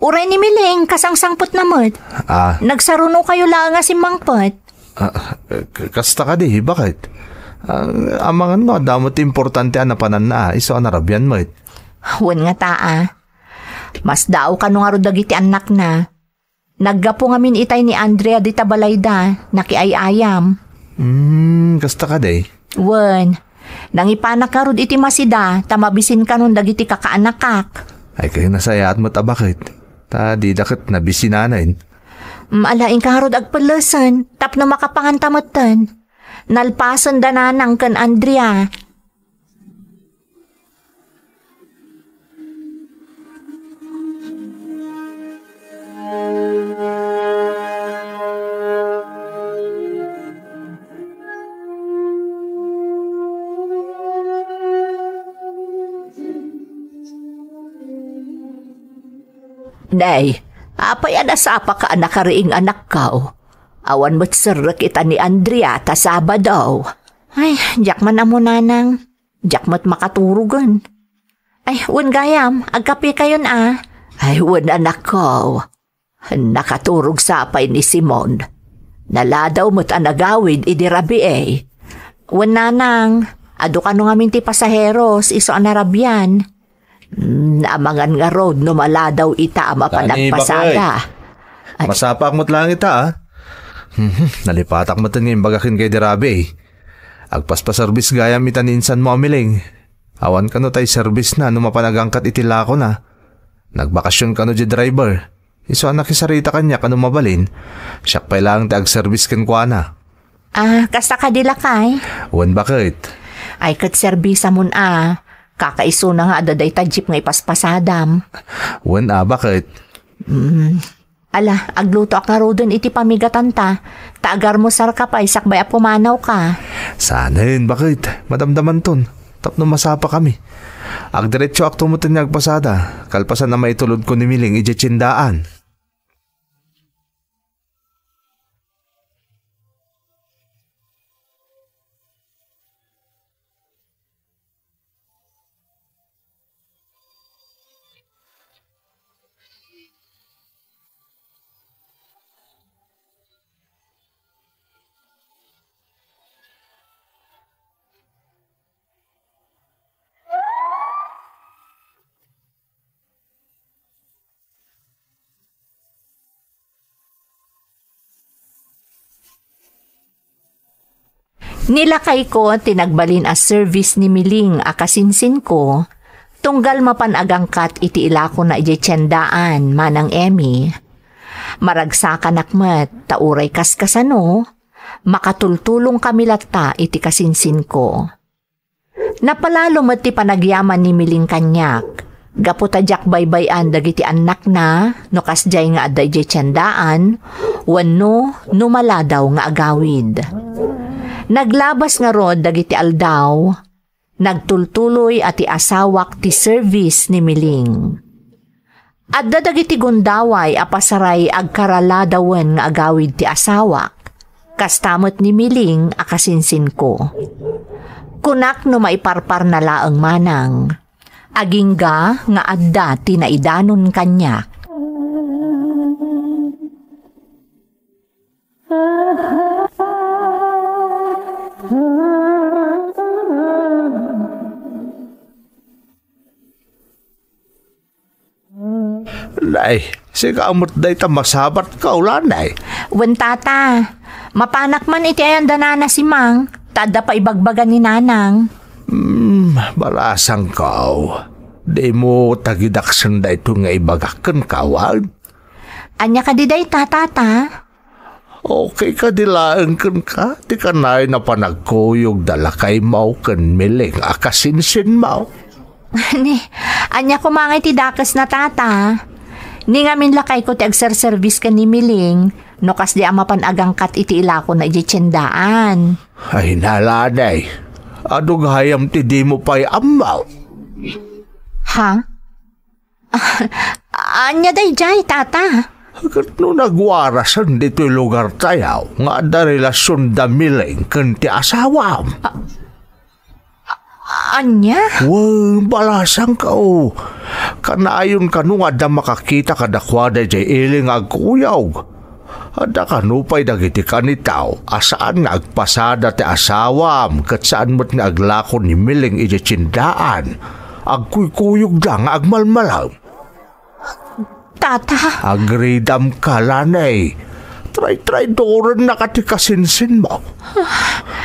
Uray ni Miling, kasangsangpetna met. Ah. Nagsarunokayo laeng a simmangpet. Ah, k-, kasta kadi, baket? Ah, amangan no, adda met ti importante a napananna, ah, isu a narabian met. Wen ngata, ah. Masdaawkano ngarud dagiti annakna. Naggapu ngamin itay ni Andrea dita balayda, nakiay-ayam. Hmm, kasta kadi? Wen, nangipanak ngarud iti masida, ta mabisinkanon dagiti kakaanakak. Ay, kayo nasayaat met a baket. Ta dida ket nabisinanen. Mm, ala, inka ngarud agpellesen, tapno makapanganta metten. Nalpasenda Nanang ken Andrea. Nay, apay a nasapaka a nakariing, anakko? Awan met serrek ita ni Andrea ta Sabado. Ay, diak man ammo, Nanang. Diak met makaturogen. Ay, wen gayam, agkapekayon a. Ay, wen, anakko. Nakaturog sa pay ni Simon. Naladaw met a nagawid idi rabii. Wen, Nanang, adu kano ngamin ti pasaheros, isu a narabian. Hmm, amangan ngarud no maladaw ita a mapanagpasada. Ay, masapak met laeng ita, ah. Mhm, nalipatak met nga imbaga ken kay di rabii. Agpaspaservis gayam ita ni insanmo a Miling. Awan kano tay servisna no mapan agangkat iti lakona. Nagbakasyon kano di driver. Isu a nakisarita kaniak no mabalin, siak pay laeng ti agservis kenkuana. Ah, kasta kadi, lakay? Wen, baket. Ay, ket servisamon a. Kakaisuna nga adda dayta jeep nga ipaspasadam. Wen a, baket. Mm. Ala, aglutoak ngaruden iti pamigatanta, ta agarmusarka pay sakbay a pumanawka. Saanen, baket. Madamdamanton. Tapno masapakami. Agdiretsoakto metten nga agpasada, kalpasan a maitulodko ni Miling idiay tiendaan. Ni lakayko ti nagbalin a service ni Miling a kasinsinko, tunggal mapan agangkat iti ilakona idiay tiendaan, Manang Emmy. Maragsakanak met, ta uray kaskasano, makatultulongkami latta iti kasinsinko. Napalalo met ti panagyaman ni Miling kaniak, gapu ta diak baybay-an dagiti annakna no kasdiay nga adda idiay tiendaan wenno no maladaw nga agawid. Naglabas ngarud dagiti aldaw, Nagtultuloy a ti asawak ti service ni Miling. Adda dagiti gundaway a pasaray agkaraladawen nga agawid ti asawak, kasta met ni Miling a kasinsinko. Kunak no maiparparna laeng manang, agingga nga adda ti naidanon kaniak. Nay, sika met dayta masabatko, lanay. Wen, tata, mapanak man iti ayan da nana Simang, ta adda pay ibagbaga ni nanang. Hmm, balasangko. Dimo tagidaksen daytoy nga ibagak kenka, wen? Ania kadi dayta, tata? Okay kadi laeng kenka ti kanayon a panagkuyogda lakaymo ken Miling a kasinsinmo? Ni, ania koma ngay ti dakesna, tata? Ni ngamin lakayko ti agserserbis ken ni Miling, no kasdi a mapan agangkat iti ilakona idiay tiendaan. Ay, naladay. Adu gayam ti dimo pay ammo. Ha? Ania daydiay, tata? Ket no nagwarasen ditoy lugartayo nga adda relasionda Miling ken ti asawam? Ania? Wen, balasangko. Kanayon kano nga adda makakita kadakuada idiay ili nga agkuyog. Adda kano pay dagiti kanitaw a saan nga agpasada ti asawam ket saan met nga aglako ni Miling idiay tiendaan. Agkuykuyogda nga agmalmalem. Tata. Agridamka, lanay. Tray-traydorennaka ti kasinsinmo.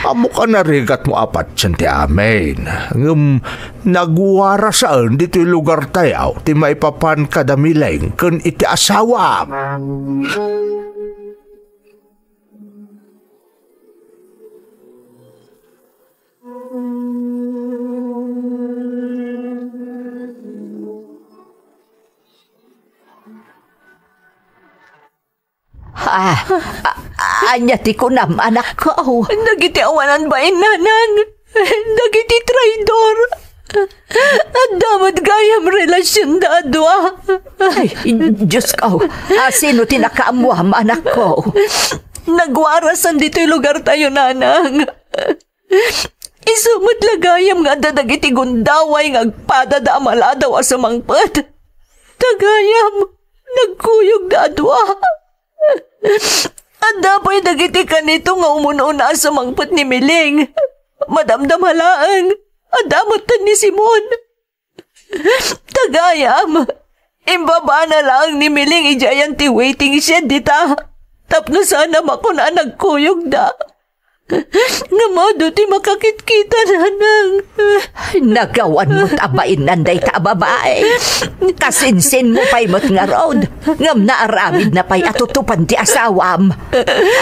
Ammok a narigatmo a patien ti amin. Ngem nagwarasen ditoy lugartayo ti maipapan kada Miling ken iti asawam. Ah, a-, ania ti kunam, anakko? Dagiti awanan bain, nanang. Dagiti traidor. Adda met gayam relasionda a dua. Ay, Diosko, a sino ti nakaammuam, anakko? Nagwarasan ditoy lugartayo, nanang. Isu met la gayam nga adda dagiti gundaway nga agpadada a maladaw a sumangpet. Ta gayam, nagkuyogda a dua. Adda pay dagiti kanito nga umun-una a sumangpet ni Miling. Madamdama laeng, adda metten ni Simon. Ta gayam, imbabana laeng ni Miling idiay ayan ti waiting shed dita. Tapno saan a makuna a nagkuyogda. Ngem adu ti makakitkita, nanang. Nagawan met a bainnan dayta a babai. Kasinsinmo pay met ngarud, ngem naaramidna pay a tutupan ti asawam.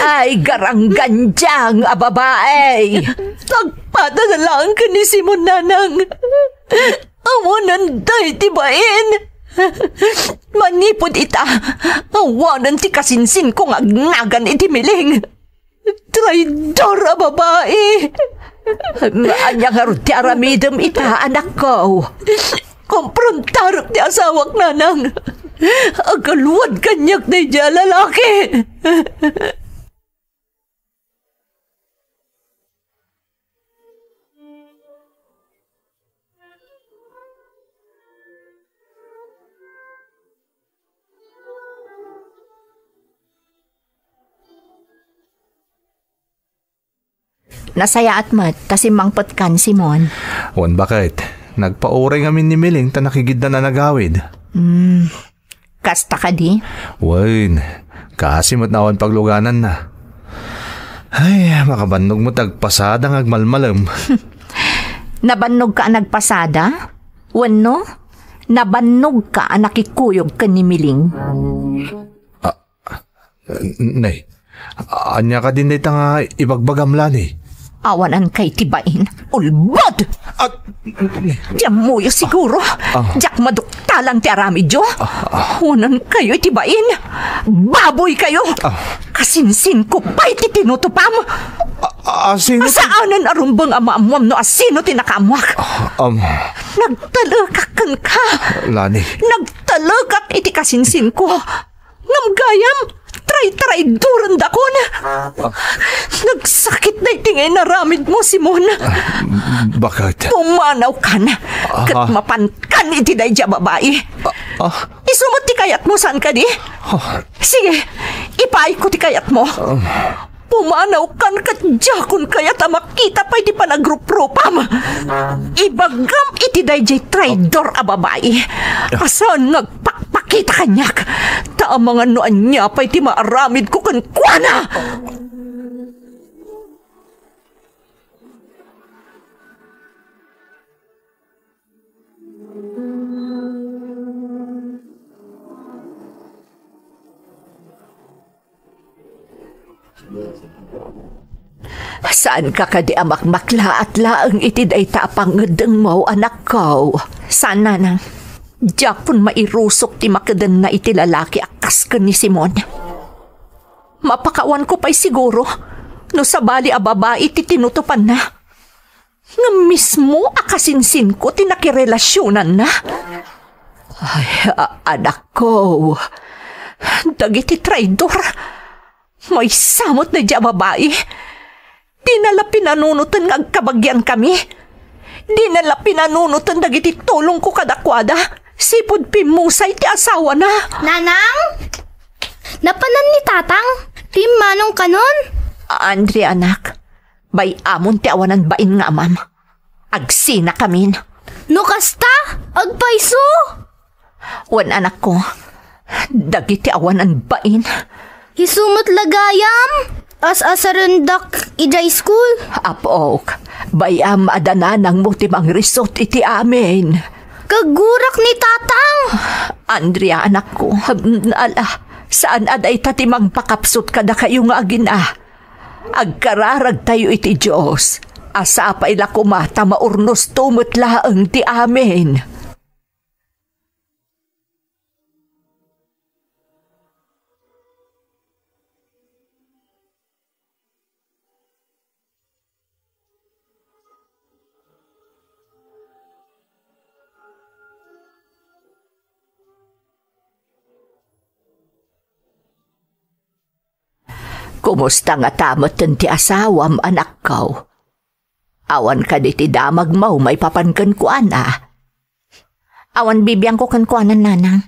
Ay, garanggandiang a babai. Agpadada laeng ken ni Simon, nanang. Awanen dayta bain. Manipud ita, awanen ti kasinsinko nga agnagan iti Miling. Traidor a babai! Ania ngarud ti aramidem ita, anakko? Komprontarek ti asawak, nanang. Agaluad kaniak daydiay a lalaki. Nasayaat met ta simmangpetkan, Simon. Wen, baket. Nagpauray ngamin ni Miling ta nakigiddan a nagawid. Hmm. Kasta kadi? Wen, kasi met awan paglugananna. Ay, makabannog met agpasada nga agmalmalem. Nabannogka a nagpasada? Wenno, nabannogka a nakikuyog ken ni Miling? Ah, nay, ania kadin dayta nga ibagbagam, Lani? Awanankayo iti bain. Ulbod! Ah, Ti ammoyo siguro. Ah. Diak maduktalan ti aramidyo. Awanankayo iti bain. Baboykayo! Ah. Kasinsinko pay ti tinutupam. Ah, ah, sino ti Saanen a rumbeng a maammuam no asino ti nakaammuak. Ah, um. Nagtalekak kenka. Lani. Nagtalekak iti kasinsinko. Ngem gayam, tray-traydorendakon. Nagsakit daydi nga inaramidmo, Simon. Baket? Pumanawkan, ket Ah. mapankan iti daydi a babai. Ah, ah. Isu met ti kayatmo, saan kadi? Ah. Sige, ipaayko ti kayatmo. Ah. Pumanawkan ket diakon kayat a makita pay ti panagruprupam. Ibagam iti daydiay traidor a babai a saan nga agpakpakita kaniak, ta amangan no ania pay ti maaramidko kenkuana. Saanka kadi a makmaklaat laeng iti dayta a pangngeddengmo, anakko? Saan, nanang. Diakon mairusok ti makedenna iti lalaki a kas ken ni Simon. Mapakawanko pay siguro no sabali a babai ti tinutupanna. Ngem mismo a kasinsinko ti nakirelasionanna. Ay, a-, anakko, dagiti traidor, maysa met daydiay a babai. Dina la pinanunoten nga agkabagiankami. Dina la pinanunoten dagiti tulongko kadakuada, sipud pimmusay ti asawana. Nanang? Napanan ni Tatang? Ti manong kanon? Andrea, anak. Bay-amon ti awanan bain nga amam. Agsinakamin. No kasta, agpayso! Wen, anakko, dagiti awanan bain. Isu met la gayam, as-asarendak idiay school. Apok, bay-am a da nanangmo ti mangrisut iti amin. Kaggurak ni Tatang. Andrea, anakko, ala, saan a dayta ti mangpakapsut kadakayo nga agina. Agkararagtayo iti Dios, a sapay la koma ta maurnosto met laeng ti amin. Kumusta ngata metten ti asawam, anakko? Awan kadi ti damagmo maipapan kenkuana? Awan bibiangko kenkuana, nanang.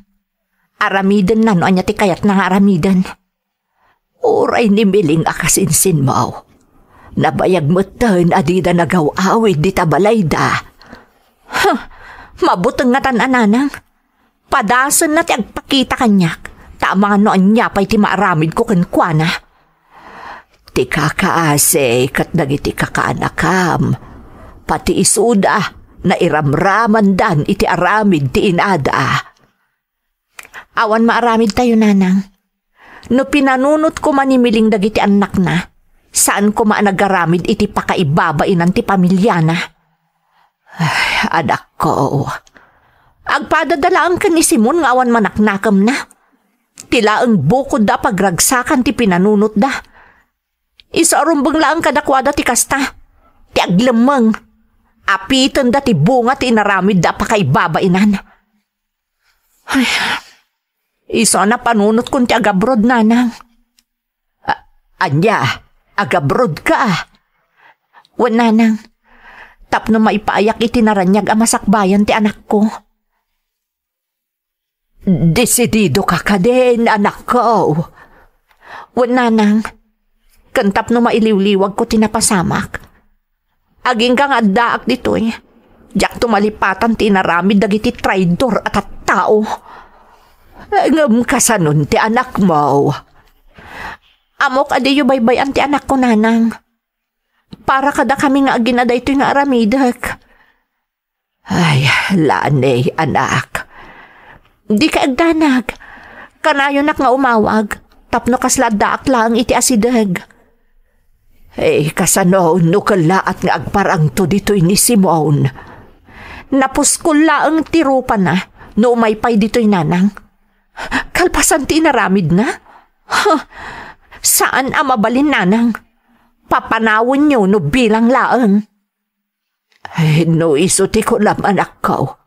Aramidenna no ania ti kayatna nga aramiden. Uray ni Miling a kasinsinmo. Nabayag metten a dida nagaw-awid dita balayda. Huh, mabuteng ngatan a, nanang. Padasenna ti agpakita kaniak, ta amangan no ania pay ti maaramidko kenkuana. Ti kakaasi ket dagiti kakaanakam, pati isuda, nairamramandan iti aramid ti inada. Awan maaramidtayo, nanang. No pinanunot koma ni Miling dagiti annakna, saan koma a nagaramid iti pakaibabainan ti pamiliana. Ay, anakko, agpadada laeng ken ni Simon nga awan manaknakemna. Ti laeng bukodda a pagragsakan ti pinanunotda. Isu a rumbeng laeng kadakuada ti kasta, ti aglemmeng. Apitenda ti bunga ti inaramidda a pakaibabainan. Ay, isu a napanunotkon ti agabroad, nanang. A-, ania? Agabroadka? Wen, nanang, tapno maipaayak iti naraniag a masakbayan ti anakko. Desididoka kadin, anakko? Wen, nanang, ken tapno mailiwliwagko ti napasamak. Agingga nga addaak ditoy, diakto malipatan ti inaramid dagiti traidor a tattao. Ngem kasanon ti anakmo? Ammok a diyo baybay-an ti anakko, nanang. Para kadakami nga agina daytoy nga aramidek. Ay, Lani, anak. Dika agdanag. Kanayonak nga umawag, tapno kasla addaak laeng iti asideg. Eh, kasano no kellaat nga agparangto ditoy ni Simon? Napuskol laeng ti rupana no umay pay ditoy, nanang. Kalpasan ti inaramidna? Huh, saan a mabalin, nanang. Papanawenyo no bilang laeng. Ay, no isu ti kunam, anakko.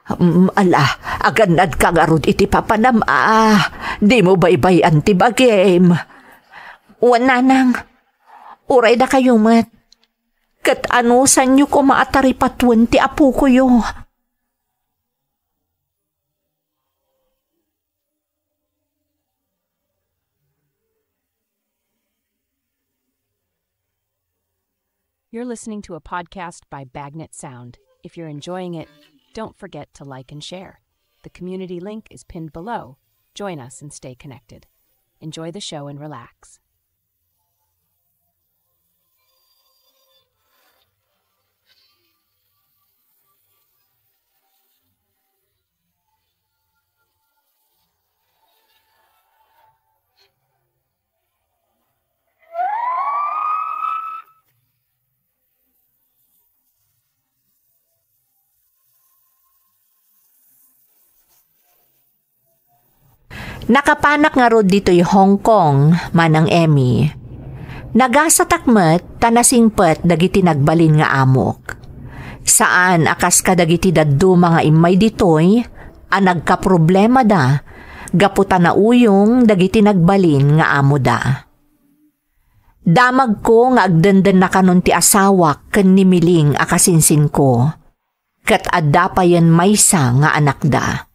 Mm, ala, agannadka ngarud iti papanam a. Dimo baybay-an ti bagim. Wen, nanang, uray dakayo met. Ket anusanyo koma a taripatuen ti apokoyo. You're listening to a podcast by Bagnet Sound. If you're enjoying it, don't forget to like and share. The community link is pinned below. Join us and stay connected. Enjoy the show and relax. Nakapanak ngarud ditoy Hong Kong, Manang Emmy. Nagasatak met ta nasingpet dagiti nagbalin nga amok. Saan a kas kadagiti dadduma nga immay ditoy a nagkaproblemada gapu ta nauyong dagiti nagbalin nga amoda. Damagko nga agdendennakanon ti asawak ken ni Miling a kasinsinko, ket adda payen maysa nga anakda.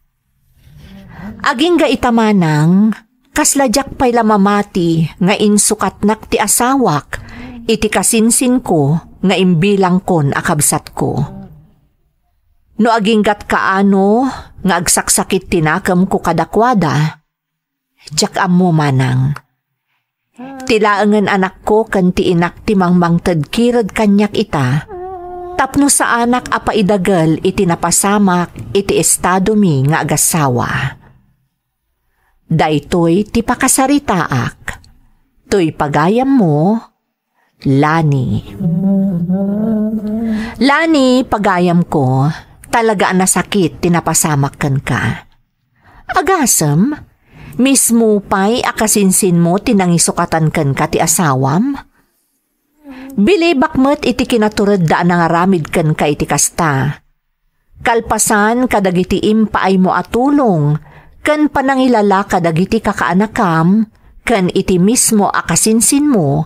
Agingga ita, manang, kasla diak pay la mamati nga insukatnak ti asawak iti kasinsinko nga imbilangkon a kabsatko. No aginggat kaano nga agsaksakit ti nakemko kadakuada, diak ammo, manang. Ti laengen anakko ken ti inak ti mangmangted kired kaniak ita, tapno saanak a paidagel iti napasamak iti estadomi nga agassawa. Daytoy ti pakasaritaak. Toy pagayammo, Lani. Lani, pagayamko, talaga a nasakit ti napasamak kenka. Agasem, mismo pay a kasinsinmo ti nangisukatan kenka ti asawam? Bilibak met iti kinaturedda a nangaramid kenka iti kasta. Kalpasan kadagiti impaaymo a tulong ken panangilala kadagiti kakaanakam ken iti mismo a kasinsinmo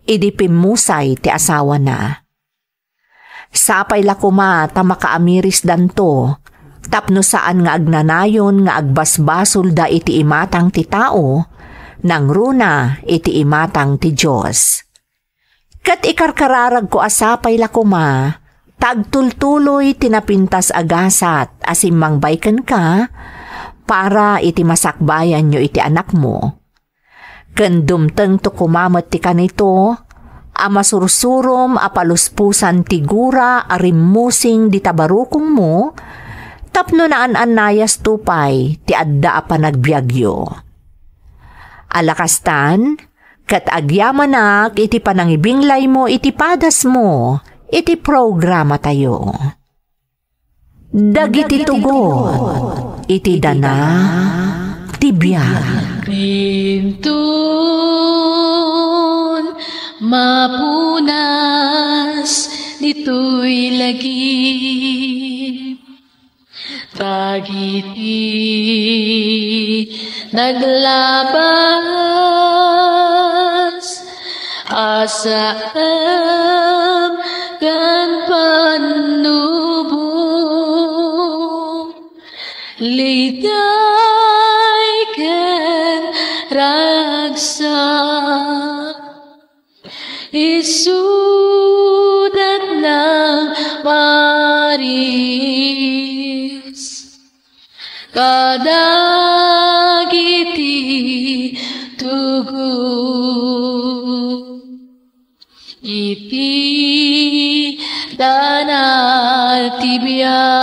idi pimmusay ti asawana. Sapay la koma ta makaamirisdanto tapno saan nga agnanayon nga agbasbasolda iti imatang ti tao, nangruna iti imatang ti Dios. Ket ikarkararagko a sapay la koma ta agtultuloy ti napintas a gasat a simmangbaay kenka para iti masakbayanyo iti anakmo. Ken dumtengto koma met ti kanito a masursurom a palusposan ti gura a rimmusing dita barukongmo tapno naan-annayasto pay ti adda a panagbiagyo. Ala kastan, ket agyamanak iti panangibinglaymo iti padasmo iti programatayo. Dagiti tugot iti dana ti biag. Inton mapunas ditoy lagip, dagiti naglabas, asaem ken pannubong, ligay ken ragsak. Isudat nang maris kadagiti tugot iti dana ti biag.